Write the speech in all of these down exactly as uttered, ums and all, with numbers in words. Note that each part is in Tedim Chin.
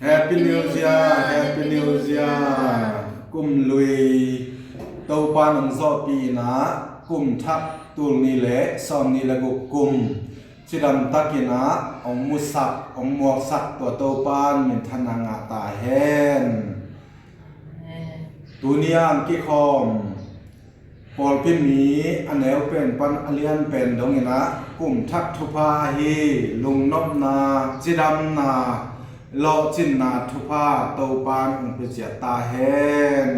Happy New Year, Happy New Year. Kum lui Topa nong zawhpih in ah, kum thak tul nih le sawm nih le guk kum cidam takin ah hong musak, hong muaksak tua Topa in minthanna ngah ta hen. Tuni a hong kikhawm Pawlpi mi a neu pen pan a lian pen dongin ah kum thak thupha ahi lungnopna, cidamna, lawhcinna thupha Topa in hong pia ciat ta hen.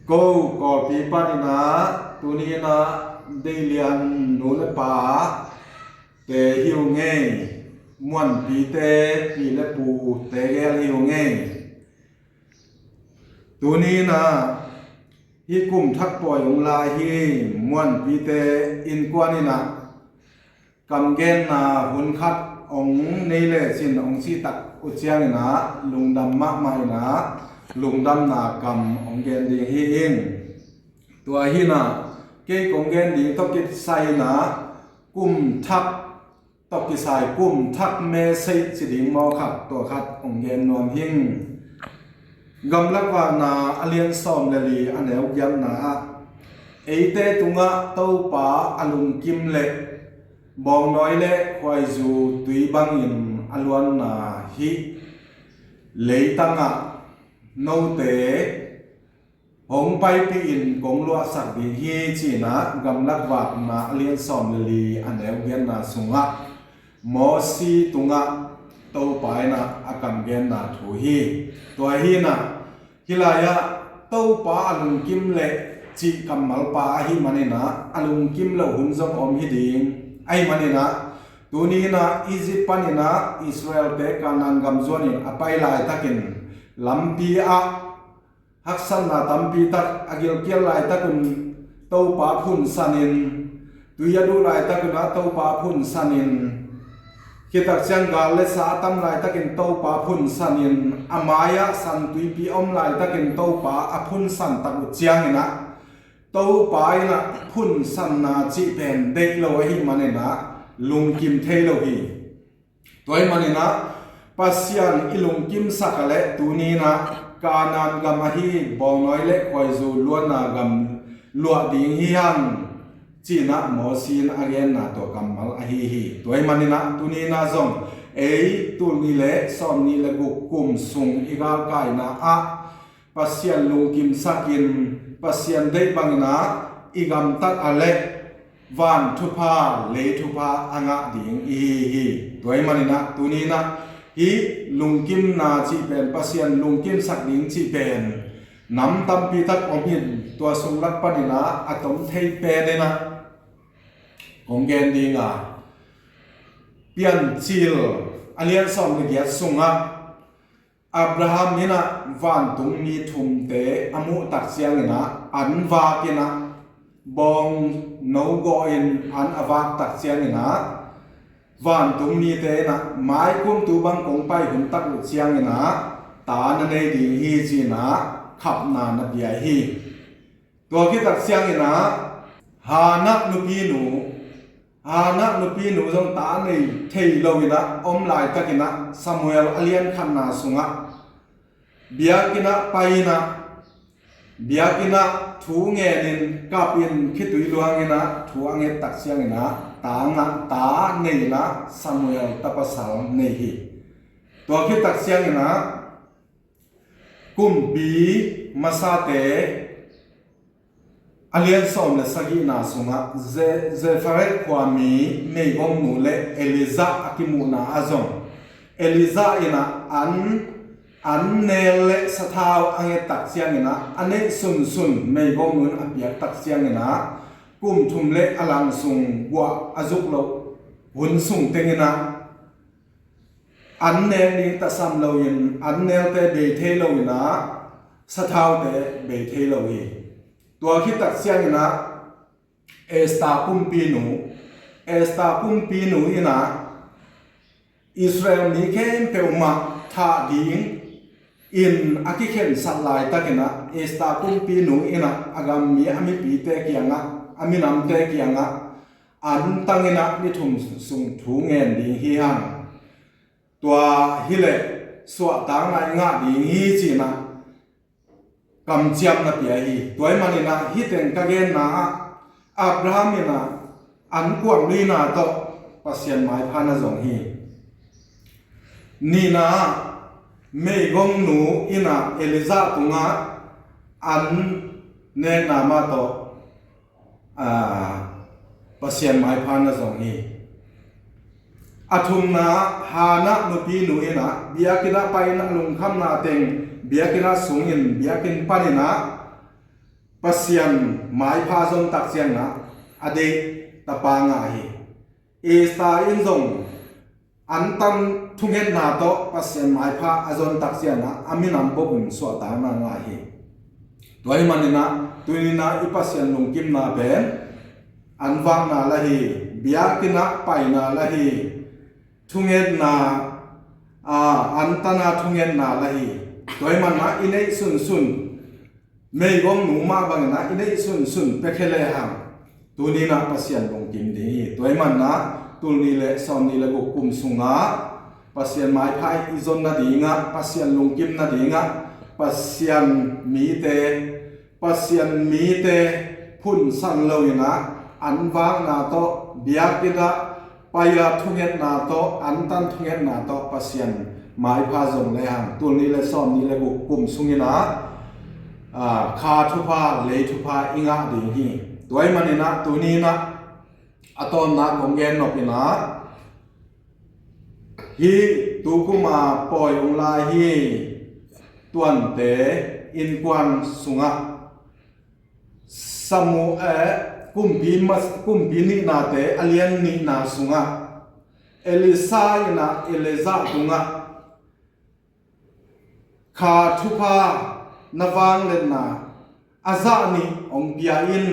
Ko Kawlpi panin ah tuni in ah deilian nu le pa te hi uh ngei, Muanpi te pi le pu te gel hi uh ngei. Tuni in ah hih kum thak pawi hong la hi Muanpi te innkuan in ah kamgenna hun khat hong nei lecin hong cihtak uh ciangin ah lungdam mahmah in ah lungdamna kam hong gen ding hi ing. Tua hi in ah kei kong gen ding tawh kisai in ah kum thak tawh kisai kum thak message ci ding maw khat, tua khat hong gen nuam hing. Gamlak Vakna a lian sawm le li a neu giatna ah eite tungah Topa a lungkim le bawngnawi le khuaizu tui bangin a luanna hih leitangah note hong paipih in kong luahsak ding hi ci in ah Gamlak Vakna a lian sawm le li a neu giatna sungah Mosi tungah Topa in ah a kamgenna thu hi. Tua hi in ah hih lai-ah Topa a lungkim le cih kammal pa ahih manin ah a lungkim loh hun zong om hi ding. Ahih manin ah tuni in ah Egypt panin ah Israel-te Kanaan gam zuanin a pai laitakin lampi ah haksatna tampi tak a gilkial laitakun Topa phunsanin, tui a duh laitakun ah Topa phunsanin, khit tak ciang gal le sa a tam laitakin Topa phunsanin, a mai-ah san tuipi om laitakin Topa a phunsan tak uh ciangin ah Topa in ah phunsanna cih pen deih lo ahih manin ah lungkim thei lo hi. Tua ahih manin ah Pasian i lungkimsak a leh tuni in ah Kanaan gam ahi bawngnawi le khuaizu luanna gam luah ding hi hang ci in ah Mosi in a genna tua kammal ahi hi. Tua ahih manin ah tuni in ah zong ei tul nih le sawm nih le guk kum sung i galkaina ah Pasian lungkimsakin Pasian deih bangin ah i gamtat a leh van thupha, lei thupha a ngah ding i hi hi. Tua ahih manin ah tuni in ah hih lungkimna cih pen, Pasian lungkimsak ding cih pen nam tampi tak om hi in, tua sung lak panin ah a tom thei pen in ah kong gen ding a, Piancil a lian sawm le giat sungah Abraham in ah vantungmi thumte a muh tak ciangin ah an vak in ah bawngno gawh in an a vak tak ciangin ah vantungmite in ah maikumtu bang kong pai hun tak uh ciangin ah ta na nei ding hi ci in ah khapna na pia hi. Tua khit tak ciangin ah Hannah nupinu, Hannah nupinu zong ta nei thei lo in ah om laitakin ah Samuel a lian khatna sungah biakinn ah pai in ah biakinn ah thu ngenin kapin khitui luangin ah thu a nget tak ciangin ah ta ngah, ta nei in ah Samuel tapasal nei hi. Tua khit tak ciangin ah Kumpi Masate a lian sawm le sagihna sungah Ze-, Zefaret khuami meigongnu le Elijah a kimuhna ah zong Elijah in ah an, an nel le sathau a nget tak ciangin ah a neih sunsun meigongnu in a piak tak ciangin ah kum thum le a lang sung guah a zuk loh hun sung tengin ah an nek ding tasam loin an nelte bei thei lo in ah sathaute bei thei lo hi. Tua khit tak ciangin ah Esther kumpinu, Esther kumpinu in ah Israel mi khempeuh mah thah ding in a kikhensat laitakin ah Esther kumpinu in ah a gammi a mipite kiangah, a minamte kiangah an tangin ah ni thum sung thu ngen ding hi hang. Tua hi leh suahtakna i ngah ding hi, ci-in ah kamciam na pia hi. Tua ahih manin ah hih teng ka genna ah Abraham in ah an kuang luina tawh Pasian maipha na zong hi. Nihna ah meigongnu in ah Elijah tungah an nekna mah tawh, aa, Pasian maipha na zong hi. A thumna ah Hannah nupinu in ah biakinn ah paina lungkhamna teng biakinn ah sungin biakinn panin ah Pasian maipha zon tak ciangin ah a deih tapa ngah hi. Esther in zong antan thungetna tawh Pasian maipha a zon tak ciangin ah a minam bawh un suahtakna ngah hi. Tua ahih manin ah tuni-in ah i Pasian lungkimna pen an vakna la hi, biakinn ah paina la hi, thungetna, aa, antan a thungetna la hi. Tua ahih manin ah i neih sunsun meigongnu mah bangin ah i neih sunsun pia khia lehang tuni-in ah Pasian lungkim ding hi. Tua ahih manin ah tul nih le sawmnih le guk kum sungah Pasian maipha i zon nadingah, Pasian lungkim nadingah, Pasian mite, Pasian mite phunsan lo-in ah an vakna tawh biakinn ah pai-a thungetna tawh, antan thungetna tawh Pasian maipha zong lehang tul nih le sawmnih le guk kum sungin ah, aa, kha thupha, lei thupha i ngah ding hi. Tua ahih manin ah tuni-in ah a tawpna kong gen nop in ah, hih tu kum a pawi hong lai hi Tuante innkuan sungah Samuel, eh, kumpi mas-, kumpi nihnate a lian nihna sungah Elisha in ah Elijah tungah kha thupha na vangliatna a zah nih hong pia in,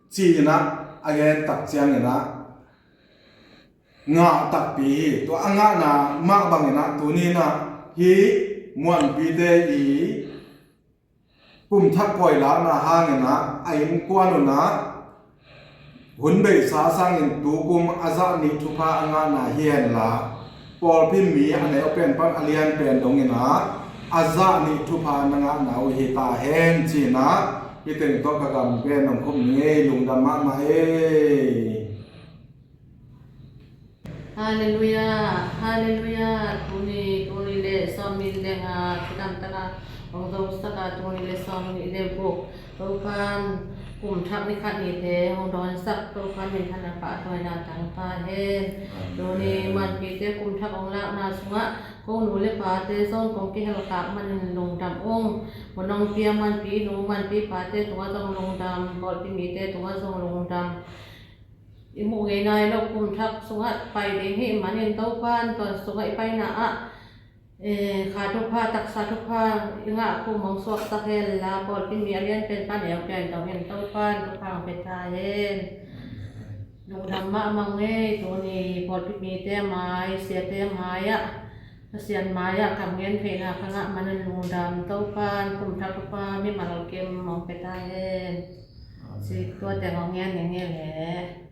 ci-in ah a gen tak ciangin ah ngah takpi hi. Tua a ngahna mah bangin ah tuni-in ah hih Muanpite i kum thak pawi lakna hangin ah a innkuan un ah hun beisa sangin tu kum a zah nih thupha a ngahna hi henla, pawlpi mi a neu pen pan a lian pen dongin ah a zah nih thupha na ngahna uh hi ta hen, ci-in ah hih teng tawh ka gamgen nong khum ning ei. Lungdam mahmah ei. Halleluiah, halleluiah. Tuni, tul nih le sawmnih le nga, cidam taka hong zosak a, tul nih le sawmnih le guk, Topa'n kum thak ni khat nite hong dawnsak, Topa'n minthanna, pahtawina tang ta hen. Tuni Muanpite kum thak hong lakna sungah ko nu le pate zong kong kihelkhak manin lungdam ung. Mun hong pia Muanpi nu, Muanpi pate tungah zong lungdam, pawlpi mite tungah zong lungdam. I muh ngei nai lo kum thak sungah pai ding hih manin Topa'n tua sungah i paina ah, eh, kha thupha, taksa thupha i ngah kum hong suaksak henla, pawlpi mi a lian pen pan a neu pen dongin Topa'n thupha hong pia ta hen. Lungdam mahmah ing ei. Tuni pawlpi mite mai, siate mai-ah, Pasian mai-ah kam gen theihna ka ngah manin lungdam. Topa'n kum thak thupha mimal kim hong pia ta hen. Ci, tua teng hong gen ning ei le.